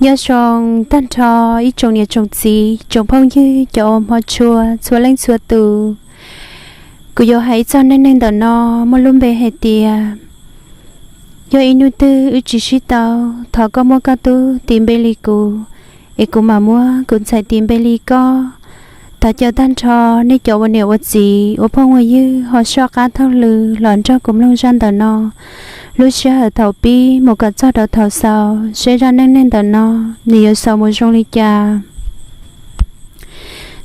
Nyob zoo tag nrho ib tsoom niam tsoom txiv, tsoom phooj ywg, cov uas hmov tshua txhua leej txhua tus. Kuv yuav hais ib txog neej neeg ntawm no muaj lub npe hais tias, yog ib hnub twg wb tsis sib tau, thov koj muab koj tub tis npe li kuv, es kuv mam muab kuv ntxhais tis npe li koj. Thov caw tag nrho nej cov ua niam ua txiv, ua phooj ua ywg ho soj qab thauj lw los nrog kuv mloog zaj ntawm no lub sij hawm thaum pib mus kom txog rau thaum xaus, seb zaj neej neeg ntawm no nws yuav xaus mus zoo li cas.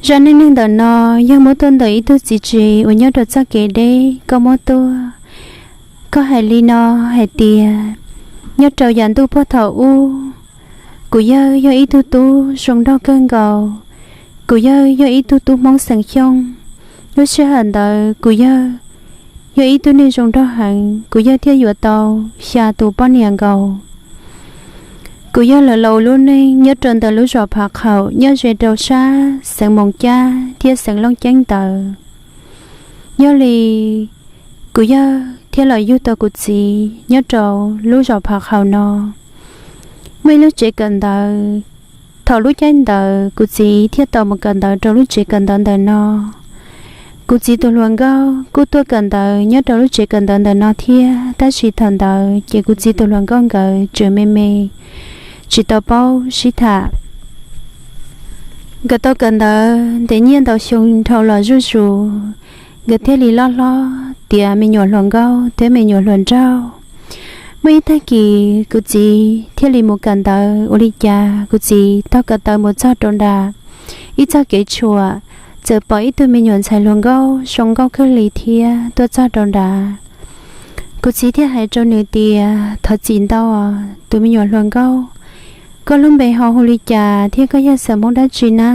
Zaj neej neeg ntawm no yog muab tuaj ntawm ib tug txiv tsev uas nyob rau txoj kev deb, koj muab tuaj, koj hais li no hais tias, nyob rau yav ntuj puag thaum ub, kuv yawg yog ib tug tub zoo nraug kawg nkaus. Kuv yawg yog ib tug tub Hmoob xeem Xyooj. Lub sij hawm ntawd kuv yawg yog ib tug neeg zoo nraug heev, kuv yawg thiaj yuav tau xya tus poj niam nkaus. Kuv yawg lawv los ua lub neej nyob rau ntawm lub zos Phav Qhaum nyob ze rau sab xeev Moos Cab thiab xeev Looj Ceeb ntawd. Yog li, kuv yawg thiaj los yug tau kuv txiv nyob rau lub zos Phav Qhaum no. Muaj ib lub tsev kawm ntawv, thaum lub caij ntawd kuv txiv thiaj tau mus kawm ntawv rau lub tsev kawm ntawv ntawm no. Kuv txiv tus hluas nkauj kuj tuaj kawm ntawv nyob rau lub tsev kawm ntawv ntawm no thiab, tab sis thaum ntawd ces kuv txiv tus hluas nkauj nkawd tseem me me, tsis tau paub sib tham. Nkawd tau kawm ntawv ntev nyiaj ntau xyoo dhau los zuj zus, nkawd thiaj li loj hlob tiav me nyuam hluas nkauj thiab me nyuam hluas nraug. Muaj ib tag kis kuv txiv thiaj li mus kawm ntawv, ua li cas kuv txiv taug ko taw mus txog rau nram ib txoj kev tshuam, txawm pom ib tug me nyuam ntxhais hluas nkauj zoo nkauj kawg li thiab tuaj txog rau nrad. Kuv txiv thiaj hais rau nws tias, thov txim ntau os tus me nyuam hluas nkauj, koj lub npe ho hu li cas thiab koj yog xeem Hmoob dab tsi na?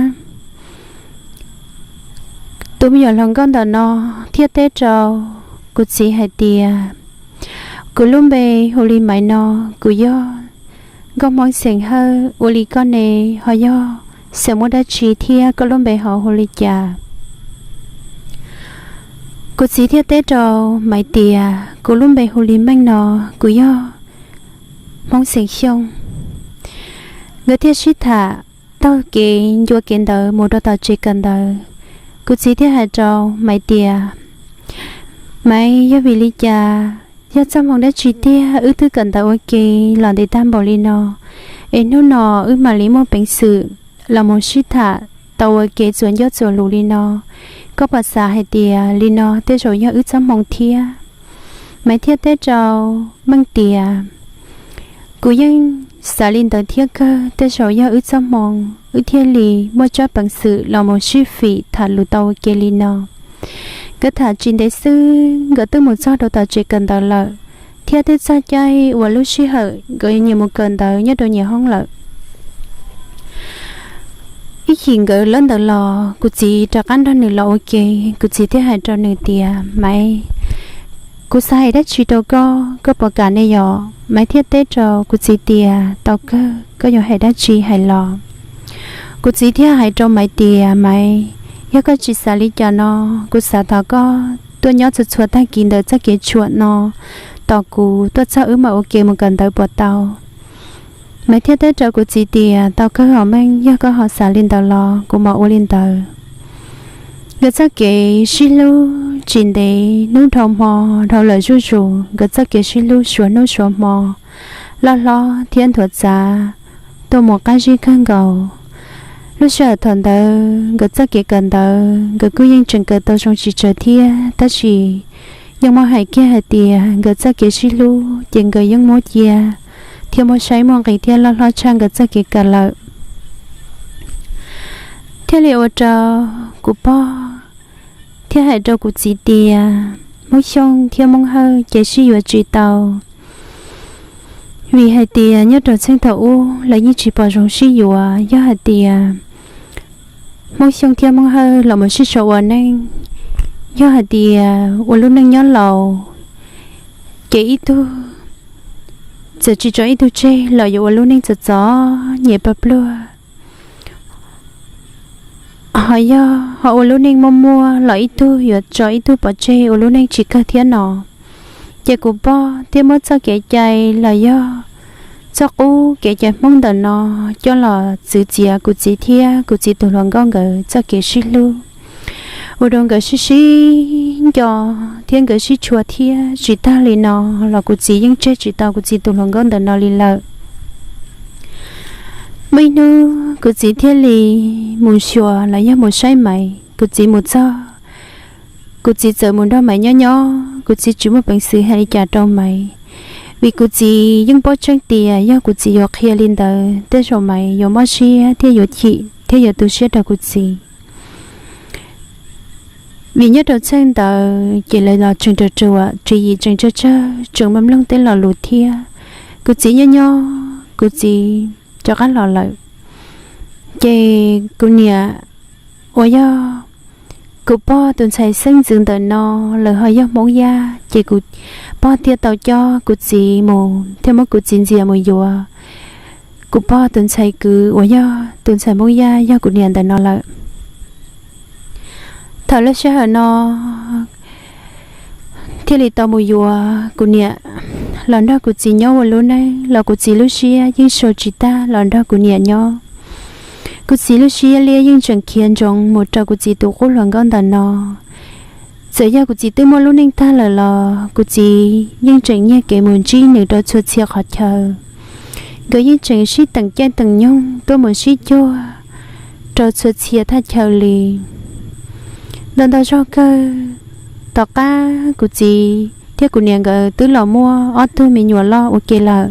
Tus me nyuam hluas nkauj ntawm no thiaj teb rau kuv txiv hais tias, kuv lub npe hu li Maiv no, kuv yog nkauj Hmoob xeem Hawj, ua li koj ne, ho yog xeem Hmoob dab tsi thiab koj lub npe ho hu li cas? Kuv txiv thiaj teb rau Maiv tias, kuv lub npe hu li Meej no, kuv yog Hmoob xeem Xyooj. Nkawd thiaj sib tham taug kev ncua kev ntawd mus rau tom tsev kawm ntawv. Kuv txiv thiaj hais rau Maiv tias, Maiv, yog vim li cas, yog txoj hmoo dab tsi tiag wb twb kawm ntawv ua ke los ntev tag npaum li no, es hnub no wb mam li muaj peev xwm los mus sib tham tau ua ke txuas ncauj txuas lus li no? Koj puas xav hais tias li no tej zaum yog wb txoj hmoo thiab? Maiv thiaj teb rau Meej tias, kuv yeej xav li ntawd thiab kawg, tej zaum yog wb txoj hmoo, wb thiaj li muaj tsob peev xwm los mus sib fim tham lus tau ua ke li no. Nkawd tham tsis ntev xwb nkawd twb mus txog rau tom tsev kawm ntawv lawm, thiab twb txog caij uas lub sij hawm nkawd nyias mus kawm ntawv nyob rau nyias hoob lawm. Ib chim nkawd lawb ntawd los kuv txiv rov qab nrog nws los ua ke. Kuv txiv thiaj hais rau nws tias, Maiv, kuv xav hais dab tsi rau koj, koj puas kam ne yom? Maiv thiaj teb rau kuv txiv tias, tau kawg, koj yuav hais dab tsi hais los. Kuv txiv thiaj hais rau Maiv tias, Maiv, yog koj tsis xav li cas no, kuv xav thov koj tuaj nyob txhua txhua tag kis ntawm txoj kev tshuam no tos kuv tuaj txog wb mam ua ke mus kawm ntawv puas tau? Maiv thiaj teb rau kuv txiv tias, tau kawg os Meej, yog koj ho xav li ntawd los kuv mam ua li ntawd. Nkawd txoj kev sib hlub tsis ntev, hnub dhau hmo dhau lawm zuj zus, nkawd txoj kev sib hlub suav hnub suav hmo, loj hlob thiab nthuav txav tuaj mus qab zib kawg nkaus. Lub sij hawm thaum ntawd nkawd txoj kev kawm ntawv nkawd kuj yeej tseem kawm tau zoo tsis tsawg thiab, tab sis yeej muaj hais kiag hais tias nkawd txoj kev sib hlub ces nkawd yeej muab cia thiab muab saib muaj nqis thiab loj hlob tshaj nkawd txoj kev kawm lawm. Thiaj li ua rau kuv pog thiaj hais rau kuv txiv tias, Hmoob Xyooj thiab Hmoob Hawj ces sib yuav tsis tau, vim hais tias nyob rau txheej thaum ub lawv yeej tsis pom zoo sib yuav. Yog hais tias Hmoob Xyooj thiab Hmoob Hawj los mus sib sau ua neej, yog hais tias ua lub neej nyob laus, ces ib tug txawm tsis tso ib tug tseg los yuav ua lub neej txom txom nyem pawg pluag. Ho yog ho ua lub neej muaj muaj los ib tug yuav tso ib tug pov tseg ua lub neej tsis kawg thiab no. Ces kuv pog thiaj muab txoj kev cai los yog txoj qub kev cai Hmoob ntawm no coj los txwv txiav kuv txiv thiab kuv txiv tus hluas nkauj nkawd txoj kev sib hlub, ua rau nkawd sib sib nco thiab nkawd sib tshua thiab. Tsis tag li no los kuv txiv yeej tseg tsis tau kuv txiv tus hluas nkauj ntawm no li lawm. Muaj ib hnub kuv txiv thiaj li mus xyuas los yog mus saib Maiv. Kuv txiv mus txog, kuv txiv txawm mus nrog Maiv nyob nyob. Kuv txiv tsis muaj peev xwm hais li cas rau Maiv, vim kuv txiv yeej paub tseeb tias yog kuv txiv yuav qhia li ntawd tej zaum Maiv yuav mob siab thiab yuav chim thiab yuav tu siab rau kuv txiv. Vim nyob rau txheej ntawd ces lawv los tseem ruam ruam, tswv yim tseem tsawg tsawg, tseem mloog tej lo lus thiab. Kuv txiv nyob nyob kuv txiv rov qab los lawm. Ces kuv niam, uas yog kuv pog tus ntxhais xeeb ntxwv ntawm no, lawv ho yog Hmoob Yaj, ces kuv pog thiaj tau coj kuv txiv mus thiab muab kuv txiv ntxias mus yuav kuv pog tus ntxhais kwv uas yog tus ntxhais Hmoob Yaj yog kuv niam ntawm no lawm. Thaum lub sij hawm no thiaj li tau mus yuav kuv niam los nrog kuv txiv nyob ua lub neej los kuv txiv lub siab yeej sau tsis tag los nrog kuv niam nyob. Kuv txiv lub siab liab yeej tseem khiav ntsoov mus rau kuv txiv tus qub hluas nkauj ntawm no. Txawm yog kuv txiv twb muaj lub neej tag lawm los kuv txiv yeej tseem nyiag kev mus ntsib nws rau txhua txhia qhov chaw. Nkawd yeej tseem sib teem caij teem nyoog tuaj mus sib cuag rau txhua txhia thaj chaw li. Ntau ntau zaug kawg, tom qab kuv txiv thiab kuv niam nkawd twb los muaj ob tug me nyuam loj ua ke lawm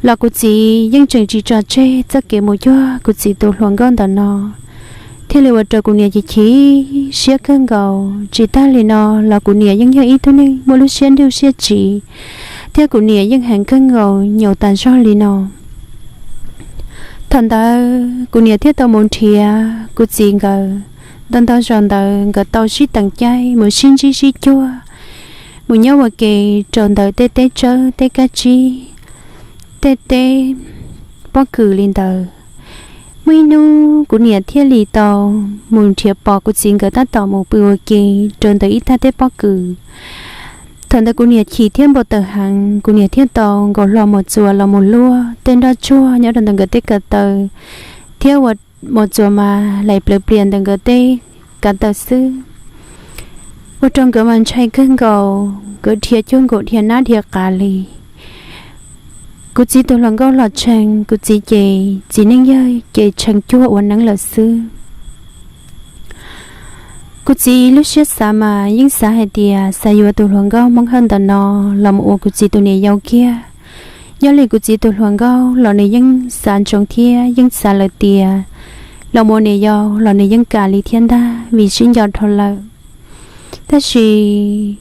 los kuv txiv yeej tseem tsis tso tseg txoj kev mus cuag kuv txiv tus hluas nkauj ntawm no, thiaj li ua rau kuv niam chim chim siab kawg nkaus. Tsis tag li no los kuv niam yeej yog ib tug neeg muaj lub siab nruj siab tsiv, thiab kuv niam yeej heev kawg nkaus nyaum tas zog li no. Thaum ntawd kuv niam thiaj tau mus nrhiav kuv txiv nkawd. Ntau ntau zaus ntawd nkawd tau sib teem caij mus sib ntsib sib cuag, mus nyob ua ke rau ntawm tej teb tsawb, tej kab tsib, tej teb pob kws li ntawd. Muaj ib hnub kuv niam thiaj li tau mus nrhiav pom kuv txiv nkawd tab tom mus pw ua ke rau ntawm ib tag teb pob kws. Thaum ntawd kuv niam chim thiab npau taws heev, kuv niam thiaj tau nkaus hlo mos txuas los mus luaj tej nroj tsuag nyob rau ntawm nkawd tej kav taw, thiab ua mos txuas mas hlais plawv plias ntawm nkawd tej kav taw xwb, ua rau nkawd mas ntshai kawg nkaus, nkawd dhia cuag nkaus dhia nab dhia qav li. Kuv txiv tus hluas nkauj los tshee, kuv txiv ces txiv neej yawg ces tshee cuag ua neeb lawm xwb. Kuv txiv lub siab xav mas yeej xav hais tias xav yuav tus hluas nkauj Hmoob Hawj ntawm no los mus ua kuv txiv tus niam yau kiag. Nyob li kuv txiv tus hluas nkauj los nws yeej xav ntsoov thiab yeej xav lawm tias los mus ua niam yau los nws yeej kam li thiab ntag vim sib nco dhau lawm. Tab sis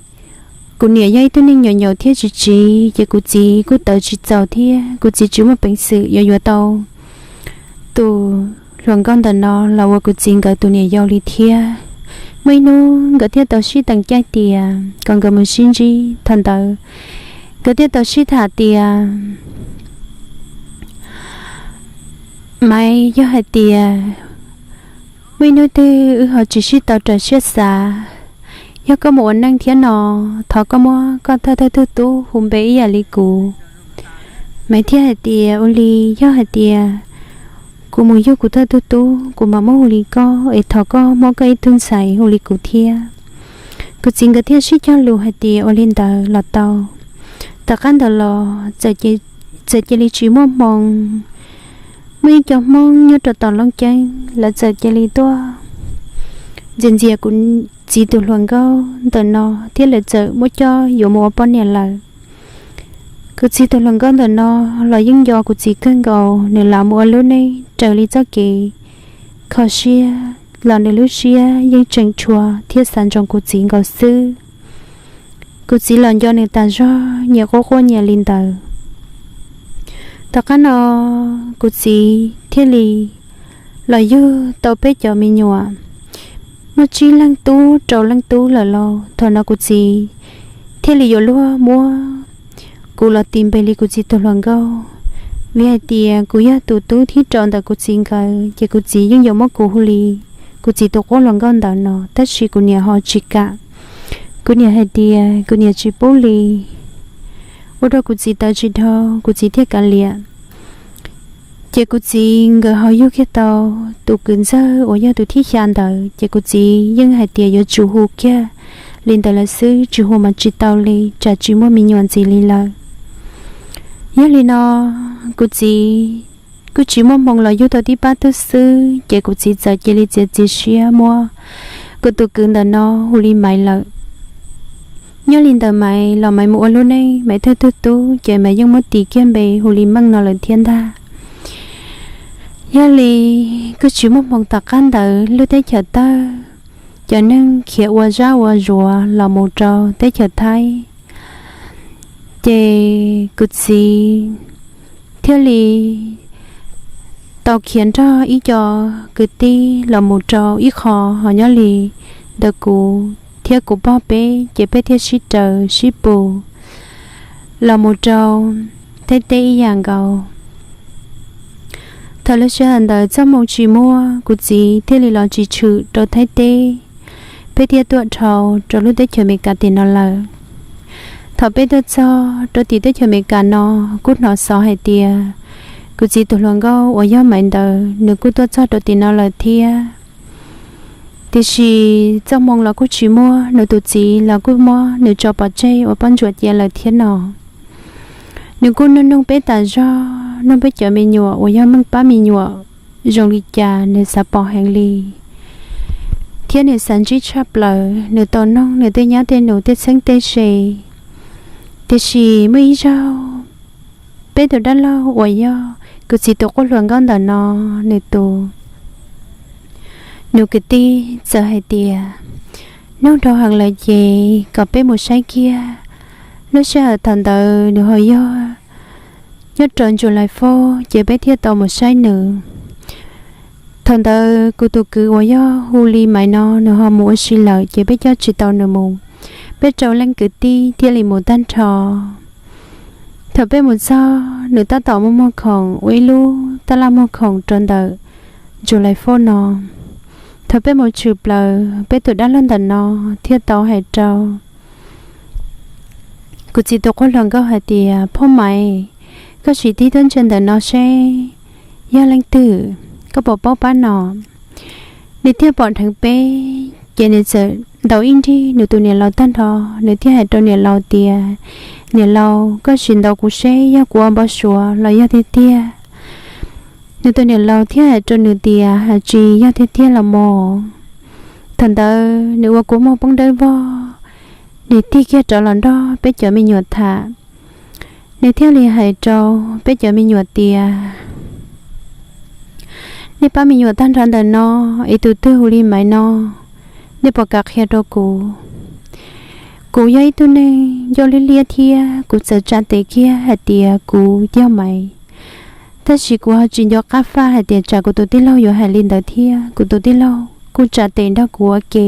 kuv niam yog ib tug neeg nyaum nyaum thiab tsiv tsiv, ces kuv txiv kuj tawv tsis txaus thiab kuv txiv tsis muaj peev xwm yuav yuav tau tus hluas nkauj ntawm no los ua kuv txiv nkawd tus niam yau li thiab. Muaj ib hnub nkawd thiaj tau sib teem caij tias kom nkawd mus sib ntsib. Thaum ntawd nkawd thiaj tau sib tham tias, Maiv, yog hais tias muaj ib hnub twg wb ho tsis sib tau raws siab xav, yog koj mus ua neej thiab no, thov koj muab koj thawj thawj tug tub hu npe ib yam li kuv. Maiv thiaj hais tias, Ua li, yog hais tias kuv mus yug kuv thawj tug tub, kuv mam muab hu li koj, es thov koj muab koj ib tug ntxhais hu li kuv thiab. Kuv txiv nkawd thiaj sib cog lus hais tias ua li ntawd los tau. Tom qab ntawd los txawm cia li tsis muaj hmoo, muaj ib co Hmoob nyob rau tom Looj Ceeb, lawv txawm cia li tuaj ntxias ntxias kuv txiv tus hluas nkauj ntawm no thiab lawv txawm muab coj yuav mus ua poj niam lawm. Kuv txiv tus hluas nkauj ntawm no los yeej nco kuv txiv kawg nkaus, nws lam mus ua lub neej raws li txoj kev kho siab los nws lub siab yeej tseem tshua thiab xav ntsoov kuv txiv nkaus xwb. Kuv txiv los nco nws tas zog, nyias quaj quaj nyias li ntawd. Tom qab no kuv txiv thiaj li los yug tau peb cov me nyuam, muaj tsib leej tub rau leej tub lawm lauj. Thaum no kuv txiv thiaj li yuav luag muab kuv los tis npe li kuv txiv tus hluas nkauj, vim hais tias kuv yog tus tub thib rau ntawm kuv txiv nkawd, ces kuv txiv yeej yuav muab kuv hu li kuv txiv tus qub hluas nkauj ntawm no, tab sis kuv niam ho tsis kam. Kuv niam hais tias kuv niam tsis pub li, ua rau kuv txiv tawv tsis dhau, kuv txiv thiaj kav liam. Ces kuv txiv nkawd ho yug kiag tau tus kwv ntxawg uas yog tus thib xya ntawd, ces kuv txiv yeej hais tias yuav tsum hu kiag li ntawd lawm xwb, tsis hu mas tsis tau li, tsam tsis muaj me nyuam ntxiv li lawm. Yog li no, kuv txiv kuj tsis muaj hmoo los yug tau tib pab tug xwb, ces kuv txiv txawm cia li txiav txim siab muab kuv tus kwv ntawm no hu li Maiv lawm. Nyob li ntawd Maiv los Maiv mus ua lub neej Maiv thawj tug tub, ces Maiv yeej muab tis kiag npe hu li Meej no lawm thiab ntag. Yog li kuj tsis muaj hmoo tom qab ntawd lub teb chaws tawg, cov neeg khiav ua zab ua zuav los mus rau teb chaws Thaib. Ces kuv txiv thiaj li tau khiav nrog ib co kwv tij los mus rau ib qho ho nyob li ntawd kuv thiab kuv pog peb, ces peb thiaj sib raws sib pus los mus rau Thaib teb ib yam nkaus. Thaum lub sij hawm ntawd txoj hmoo tsis muaj, kuv txiv thiaj li los tsis tshwm rau Thaib teb, peb thiaj tuaj dhau rau lub teb chaws Amelikas tim no lawm. Thaum peb tuaj txog rau tim teb chaws Amelikas no, kuj hnov xov hais tias kuv txiv tus hluas nkauj uas yog Maiv ntawd nws kuj tuaj txog rau tim no lawm thiab. Tiam sis txoj hmoo los kuj tsis muaj, nws tus txiv los kuj muab nws tso pov tseg ua poj ntsuam cia lawm thiab no. Nws kuj nug noog peb tas zog, noog peb cov me nyuam uas yog Meej pab me nyuam zoo li cas nws xav pom heev li, thiab nws xav ntsib tshaj plaws nws tau noog nws tej nyab tej nus tej txheeb tej ze. Tiam sis muaj ib zaug, peb tus dab laug uas yog kuv txiv tus quas hluas nkauj ntawm no, nws tus nus kwv tij txawm hais tias, nug dhau heev lawm ces kom peb mus saib kiag. Lub sij hawm thaum ntawd nws ho yog nyob rau Ntsuj Lais Fauj, ces peb thiaj tau mus saib nws. Thaum ntawd kuv tus kwv uas yog hu li Maiv no nws ho mus ua si lawm, ces peb coj tsis tau nws mus. Peb rau leej kwv tij thiaj li mus tag nrho. Thaum peb mus txog, nws tab tom muaj muag khoom ua ib lub taj laj muag khoom rau ntawm Ntsuj Lais Fauj no. Thaum peb mus tshwm plaws, peb tus dab laug ntawm no thiaj tau hais rau kuv txiv tus quas hluas nkauj hais tias, phauj Maiv, koj sim tig tuaj ntsia ntawm no seb yog leej twg, koj puas paub pab no? Nws thiaj pom dheev peb, ces nws txawm ntaus ib nrig nws tus niam laus tag nrho. Nws thiaj hais rau niam laus tias, niam laus, koj sim ntaus kuv seb yog kuv ua npau suav los yog tiag tiag. Nws tus niam laus thiaj hais rau nws tias, hais tsis yog tiag tiag los mas. Thaum ntawd nws ua kua muag poob dawb vog, nws tig kiag rov los nrog peb cov me nyuam tham. Nws thiaj li hais rau peb cov me nyuam tias, nej pab me nyuam tag nrho ntawm no, es tus twg hu li Maiv no, nej puas kam qhia rau kuv? Kuv yog ib tug neeg ncauj liab liab thiab kuv txawm tsa tes kiag hais tias kuv yog Maiv. Tab sis kuv ho tsis nco qab faj hais tias tsam kuv tus tij laug yuav hais li ntawd thiab. Kuv tus tij laug kuj tsa tes nrog kuv ua ke,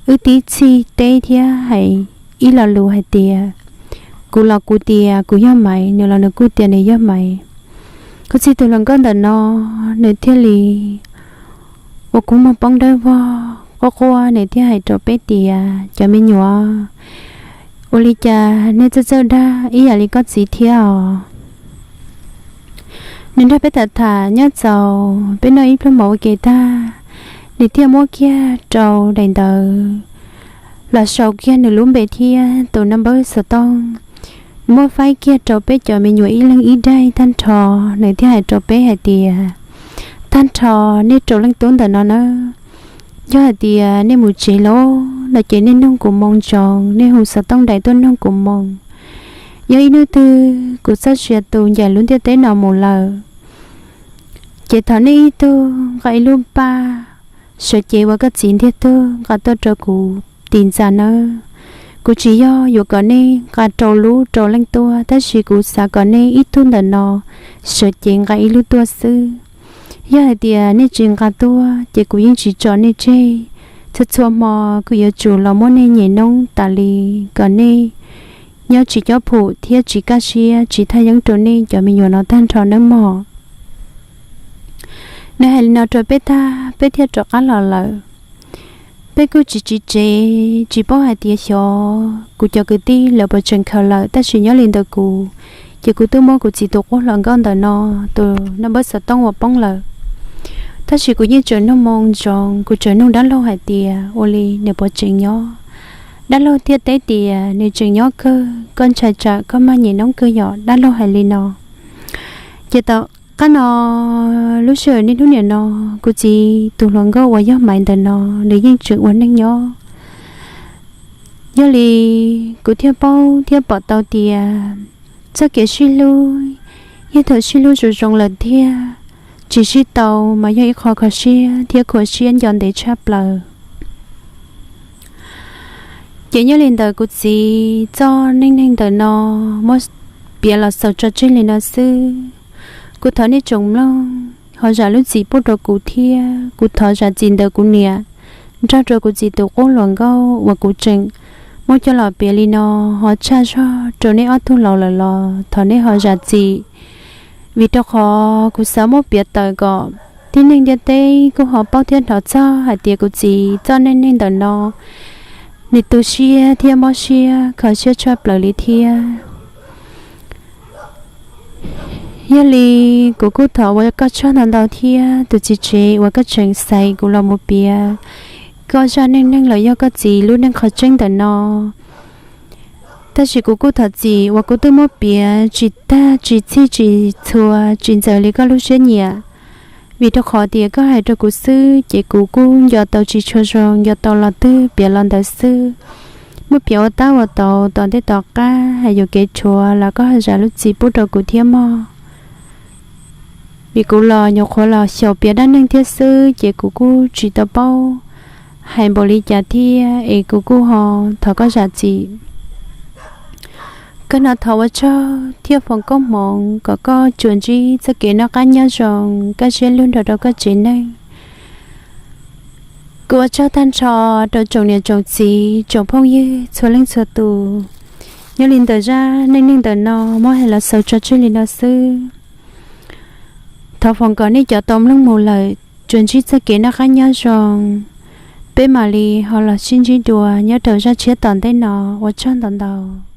wb tib txhij teb thiab hais ib lo lus hais tias, kuv los kuv tias kuv yog Maiv, nws los nws kuj tias nws yog Maiv. Kuv txiv tus hluas nkauj ntawm no, nws thiaj li ua kua muag poob dawb vog quaj quaj, nws thiaj hais rau peb tias, cov me nyuam, ua li cas nej txawj txawj dag ib yam li koj txiv thiab os? Nws nrog peb tham tham nyob txaus peb noj ib pluag mov ua ke tag, nws thiaj muab kiag rau daim ntawv los sau kiag nws lub npe thiab tus naj npawb xov tooj. Nws muab faib kiag rau peb cov me nyuam ib leeg ib daim tag nrho. Nws thiaj hais rau peb hais tias, tag nrho nej rau leej tub ntawm no nawb, yog hais tias nej mus tsev lawm no ces nej noog kuv moo ntsoov, nej hu xov tooj daim tuaj noog kuv moo. Yog ib hnub twg kuv txoj sia tu ncaim lub ntiaj teb no mus lawm, ces thov nej ib tug nqa ib lub paj sawv cev ua koj txiv ntiag tug nqa tuaj rau kuv tiv ntxa nawb. Kuv tsis yog yuav kom nej nqa rau lub rau leej tuaj, tab sis kuv xav kom nej ib tug ntawm no sawv cev nqa ib lub tuaj xwb. Yog hais tias nej tsis nqa tuaj ces kuv yeej tsis tso nej tseg. Txhua txhua hmo kuv yuav tsum los muab nej nyem noob tas li, kom nej nyob tsis cob phum thiab tsis kaj siab, tsis thaj yeeb rau nej cov me nyuam no tag nrho nawb mog. Nws hais li no rau peb tag, peb thiaj rov qab los lawm. Peb kuj tsis tsiv tsev, tsis paub hais tias xyov kuv cov kwv tij lawv puas tseem khaws lawm, tab sis nyob li ntawd kuv Ces kuv twb muab kuv txiv tus qub hluas nkauj ntawm no tus naj npawb xov tooj uas poob lawm. Tab sis kuv yeej tseem nug moo ntsoov, kuv tseem nug dab laug hais tias ua li nws puas tseem nyob. Dab laug thiaj teb tias nws tseem nyob kawg, koj ntshai tsam koj maj nyem noob kawg yom, dab laug hais li no. Ces tom qab no, lub sij hawm niaj hnub niam no, kuv txiv tus hluas nkauj uas yog Maiv ntawm no, nws yeej tseem ua neej nyob. Yog li kuv thiaj paub thiab pom tau tias txoj kev sib hlub, yeej thaum sib hlub zoo zoo lawm thiab tsis sib tau mas yog ib qho kho siab thiab khuam siab nco ntev tshaj plaws. Ces nyob li ntawd kuv txiv txoj neej neeg ntawm no muab piav los xaus tso tseg li no xwb. Kuv thov nej tsoom mloog ho zam lub txim pub rau kuv thiab kuv thov zam txim ntawm kuv niam nrog rau kuv txiv tus qub hluas nkauj uas kuv tseem muab coj los piav li no ho tshaj zog rau nej ob tug laus lawm los thov nej ho zam txim. Vim rau qhov kuv xav muab piav tawm kom tib neeg ntiaj teb kuj ho paub thiab hnov txog hais tias kuv txiv txoj neej neeg ntawm no nws tu siab thiab mob siab kho siab tshaj plaws li thiab. Yog li kuv kuj thov ua koj tsaug ntau ntau thiab tus txiv tsev uas koj tseem xaiv kuv los mus piav koj zaj neej neeg los yog koj txiv lub neej qhov tseeb ntawm no. Tab sis kuv kuj thov txim uas kuv twb muab piav tsis tag tsis txhij tsis txhua tsis ntxaws li koj lub siab nyiam. Vim rau qhov tias koj hais rau kuv xwb ces kuv kuj nco tau tsis tshua zoo, nco tau los twg piav los ntawd xwb. Muab piav ua tab ua tau tom ntej tom qab hais yuam kev rhuav los koj ho zam lub txim pub rau kuv thiab mog. Vim kuv los nyuam qhuav los xyaum piav dab neeg thiab xwb ces kuv kuj tsis tau paub hais npaum li cas thiab es kuv kuj ho thov koj zam txim. Koj no thov ua tsaug thiab foom koob hmoov kom koj tsuas ntsib txoj kev noj qab nyob zoo, kaj siab lug nrog rau koj tsev neeg. Kuv ua tsaug tag nrho rau tsoom niam tsoom txiv tsoom phooj ywg txhua leej txhua tus. Nyob li ntawm zaj neej neeg ntawm no muab hais los xaus tso tseg li no xwb. Thov foom kom nej cov tau mloog mus lawm tsuas ntsib txoj kev noj qab nyob zoo. Peb mam li ho los sib ntsib dua nyob rau zaj tshiab tom ntej no, ua tsaug ntau ntau.